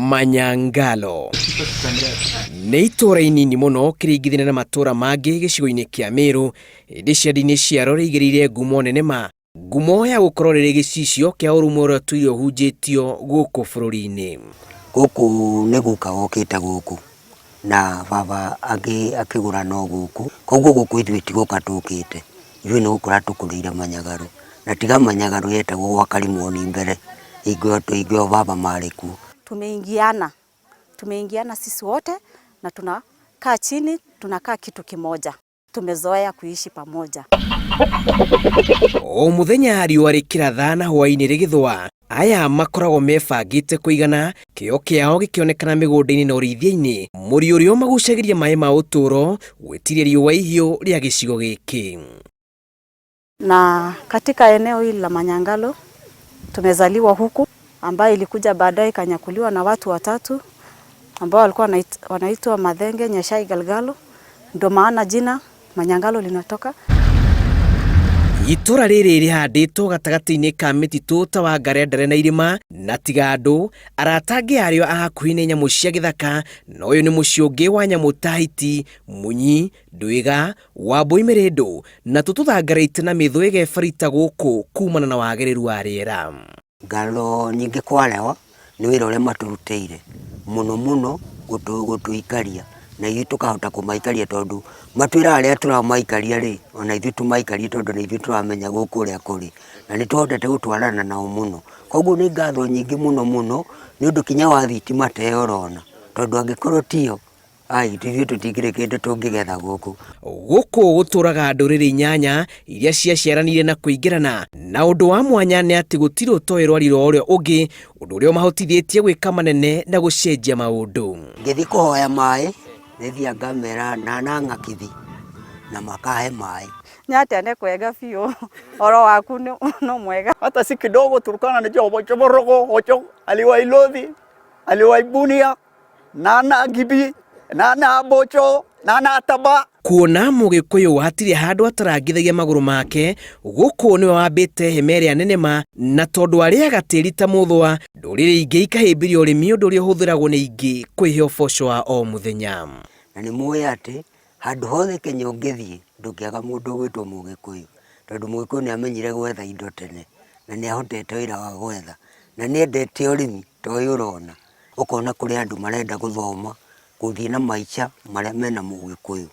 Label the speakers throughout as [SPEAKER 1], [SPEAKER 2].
[SPEAKER 1] Manyangalo nĩ itũũra inini mũno ũkĩringithania na matũũra mangĩ gĩcigo-inĩ kĩa Meru, ĩndĩ cianda-inĩ ciarĩo rĩigĩrĩire ngumo nene ma, ngumo ya gũkorwo rĩrĩ gĩcicio kĩa ũrũmwe ũrĩa ũtũire ũhunjĩtio gũkũ bũrũri-inĩ.
[SPEAKER 2] Gũkũ nĩ guka wokĩte gũkũ na baba akĩgũra no gũkũ, koguo gũkũ ithuĩ ti gũka tũkĩte, ithuĩ nĩ gũkũra tũkũrĩire Manyagaru, na tiga Manyagaru yetagwo gwa Karimoni mbere, hingo ĩyo baba marĩ kuo.
[SPEAKER 3] Tumeingiana, tumeingiana sisi wote na tunakaa chini, tunakaa kitu kimoja. Tumezoea kuishi pamoja.
[SPEAKER 1] O mũthenya riũa rĩkĩratha na hwaĩ-inĩ rĩgĩthũa, aya makoragwo mebangĩte kũigana, kĩo kĩao gĩkĩonekana mĩgũnda-inĩ na ũrĩithia-inĩ, mũri ũrĩa ũmagucagĩria maĩ ma ũtũũro gwĩtiria riũa ihiũ rĩa gĩcigo gĩkĩ.
[SPEAKER 3] Na katika eneo hili la Manyangalo tumezaliwa huku, ambayo ilikuja baadaye ikanyakuliwa na watu watatu ambao walikuwa wanaitwa Mathenge, Nyashai, Galgalo, ndio maana jina Manyangalo linatoka.
[SPEAKER 1] Itũra rĩrĩ rĩhandĩtwo gatagatĩ-inĩ ka mĩtitũ ta wa Ngarendere na irĩma na tiga andũ, arata angĩ arĩo a hakuhĩ nĩ nyamũ cia gĩthaka, na ũyũ nĩ mũciĩ ũngĩ wa nyamũ ta hiti, munyi, ndwiga, Wambũi mĩrĩndũ na tũtũthangarĩte na mĩthũ ĩgebarita gũkũ kumana na wagĩrĩru wa rĩera.
[SPEAKER 2] Ngatho nyingĩ kwarewa nĩ wĩra ũrĩa matũrutĩire mũno mũno gũtũikaria na ithuĩ tũkahota kũmaikaria tondũ matwĩraga rĩrĩa tũramaikaria rĩ, ona ithuĩ tũmaikarie tondũ nĩ ithuĩ tũramenya gũkũ ũrĩa kũrĩ na nĩ tũhotete gũtwarana nao mũno. Koguo nĩ ngatho nyingĩ mũno mũno nĩ ũndũ kinya wa thitima ta ĩyo ũrona tondũ angĩkorwo tiyo Ai, ithuĩ tũtikĩrĩ kĩndũ tũngĩgetha gũkũ.
[SPEAKER 1] Gũkũ gũtũraga ndũrĩrĩ inyanya iria ciaciaranire na kũingĩrana, na ũndũ wa mwanya nĩ atĩ gũtirĩ ũtoĩ rwari rwa ũrĩa ũngĩ, ũndũ ũrĩa ũmahotithĩtie gwĩka manene na gũcenjia maũndũ.
[SPEAKER 2] Ngĩthiĩ kũhoya maĩ, nĩthiaga ngamera nana ng'akithi na makahe maĩ.
[SPEAKER 3] Nyatene kwega biũ oro waku nĩ mwega.
[SPEAKER 4] Hata si kidogo Turkana ni jo Borogo Ocho aliwa Ilothi aliwa Ibunia nana Gibi nana Bocho nana Ataba.
[SPEAKER 1] Kuona Mũgĩkũyũ hatirĩ handũ atarangithagia magũrũ make, gũkũ nĩwe wambĩte hema ĩrĩa nene ma, na tondũ arĩaga tĩri ta mũthũa, ndũrĩrĩ ingĩ ikahĩmbĩria ũrĩmi ũndũ ũrĩa ũhũthĩragwo nĩ ingĩ kwĩhe ũboco wa o mũthenya.
[SPEAKER 2] Na nĩ mũĩ atĩ handũ hothe Kenya ũngĩthiĩ ndũngĩaga mũndũ ũgwĩtwo Mũgĩkũyũ, tondũ Mũgĩkũyũ nĩ amenyire gwetha indo tene na nĩ ahotete wĩra wa gwetha na nĩ endete ũrĩmi ta ũyũ ũrona. Ũkona kũrĩ andũ marenda gũthoma, gũthiĩ na maica marĩa mena Mũgĩkũyũ.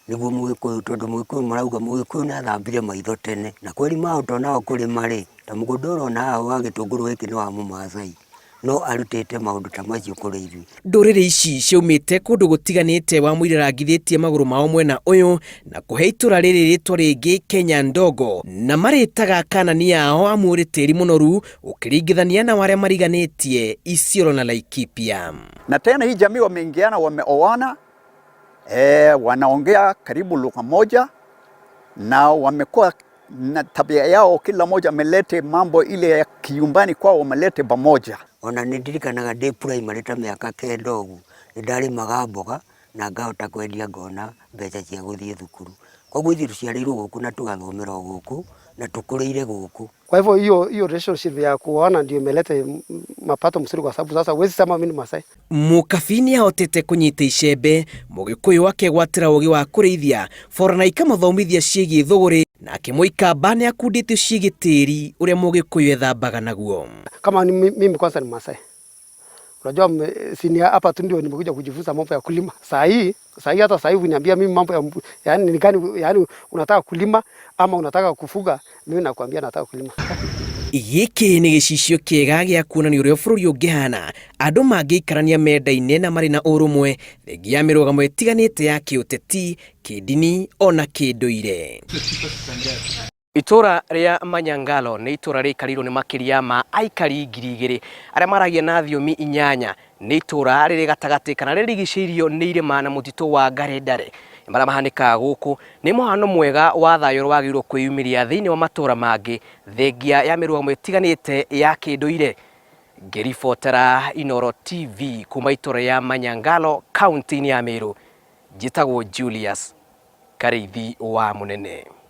[SPEAKER 2] Nĩguo Mũgĩkũyũ tondũ Mũgĩkũyũ marauga Mũgĩkũyũ nĩ athambire maitho tene. Na kweli mahota onao kũrĩma rĩ, ta mũgũnda ũyũ ũrona haha wa gĩtũngũrũ gĩkĩ nĩ wa Mũmacai, no arutĩte maũndũ ta macio kũrĩ ithuĩ.
[SPEAKER 1] Ndũrĩrĩ ici ciaumĩte kũndũ gũtiganĩte Wamũira arangithĩtie magũrũ mao mwena ũyũ na kũhe itũra rĩrĩ rĩtwa rĩngĩ Kenya Ndogo na marĩtaga Kanani yao amu ũrĩ tĩri mũnoru Ũkĩringithania na warĩa mariganĩtie Isiolo na Laikipia.
[SPEAKER 4] Na tena hii jamii wameingiana, wameoana, wanaongea karibu lugha moja na wamekuwa na tabia yao, kila mmoja amelete mambo ile ya kinyumbani kwao, wamelete pamoja.
[SPEAKER 2] Ona nĩ ndirikanaga ndĩ primary ta mĩaka kenda ũguo, nĩ ndarĩmaga mboga na ngahota kwendia ngona mbeca cia gũthiĩ thukuru. Koguo ithuĩ tũciarĩirwo gũkũ na tũgathomera o gũkũ na tũkũrĩire gũkũ.
[SPEAKER 5] Kwa hivyo hiyo hiyo relationship ya kuoana ndio imeleta mapato mzuri, kwa sababu sasa huwezi sema mimi ni Masai.
[SPEAKER 1] Mũkabi nĩahotete kũnyita icembe, Mũgĩkũyũ akegwatĩra ũgĩ wa kũrĩithia, Borana ikamũthomithia ciĩgiĩ thũgũrĩ, nake Mũikamba nĩakundĩtio ciĩgiĩ tĩri ũrĩa Mũgĩkũyũ ethambaga naguo.
[SPEAKER 5] Kama ni mimi kwanza ni Masai. Unajua sini hapa tu ndio nimekuja kujifunza mambo ya kulima. Saa hii, saa hii hata saa hii uniambia mimi mambo ya yani ni gani, yani unataka kulima ama unataka kufuga, mimi nakwambia nataka kulima.
[SPEAKER 1] Gĩkĩ nĩ gĩcicio kĩega gĩa kuonania ũrĩa bũrũri ũngĩhana andũ mangĩikarania mendaine na marĩ na ũrũmwe thengia ya mĩrũgamo ĩtiganĩte ya kĩũteti, kĩndini ona kĩndũire. Itũra rĩa Manyangalo nĩ itũra rĩikarĩirwo nĩ makĩria ma aikari 2000 arĩa maragia na thiomi inyanya. Nĩ itũra rĩrĩ gatagatĩ kana rĩrigicĩirio nĩ irĩma na mũtitũ wa Ngarendare. Marĩa mahanĩkaga gũkũ nĩ mũhano mwega wa thayũ ũrĩa wagĩrĩirwo kwĩyumĩria thĩinĩ wa matũra mangĩ thengia ya mĩrũgamo ĩtiganĩte ya kĩndũire. Ngĩribotera Inooro TV kuma itũra rĩa Manyangalo kaunti-inĩ ya Meru, njĩtagwo Julius Karĩithi wa Mũnene.